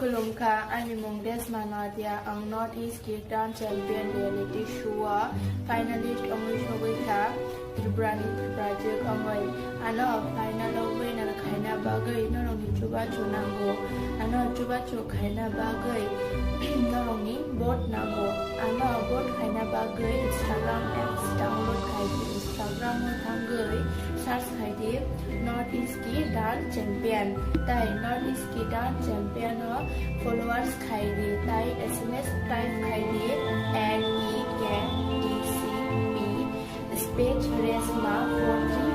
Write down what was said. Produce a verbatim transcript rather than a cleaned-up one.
Khulumkha, ani mung Desma Nadia, ang North East Guitar Champion reality show o finalist wngwi sogwi kha. Tripura ni Tripura jwk wngwi ano final o winner khaina bagwi norokni chubachu nango. Ano chubachu khaina bagwi norokni vote nango. Ano vote khaina bagwi Instagram apps download khai di. Instagram o thangwi search khai di North East Guitar Champion. Tai North East Guitar Champion o followers khai di. Tai S M S type khai di N E K D C P space Resma four three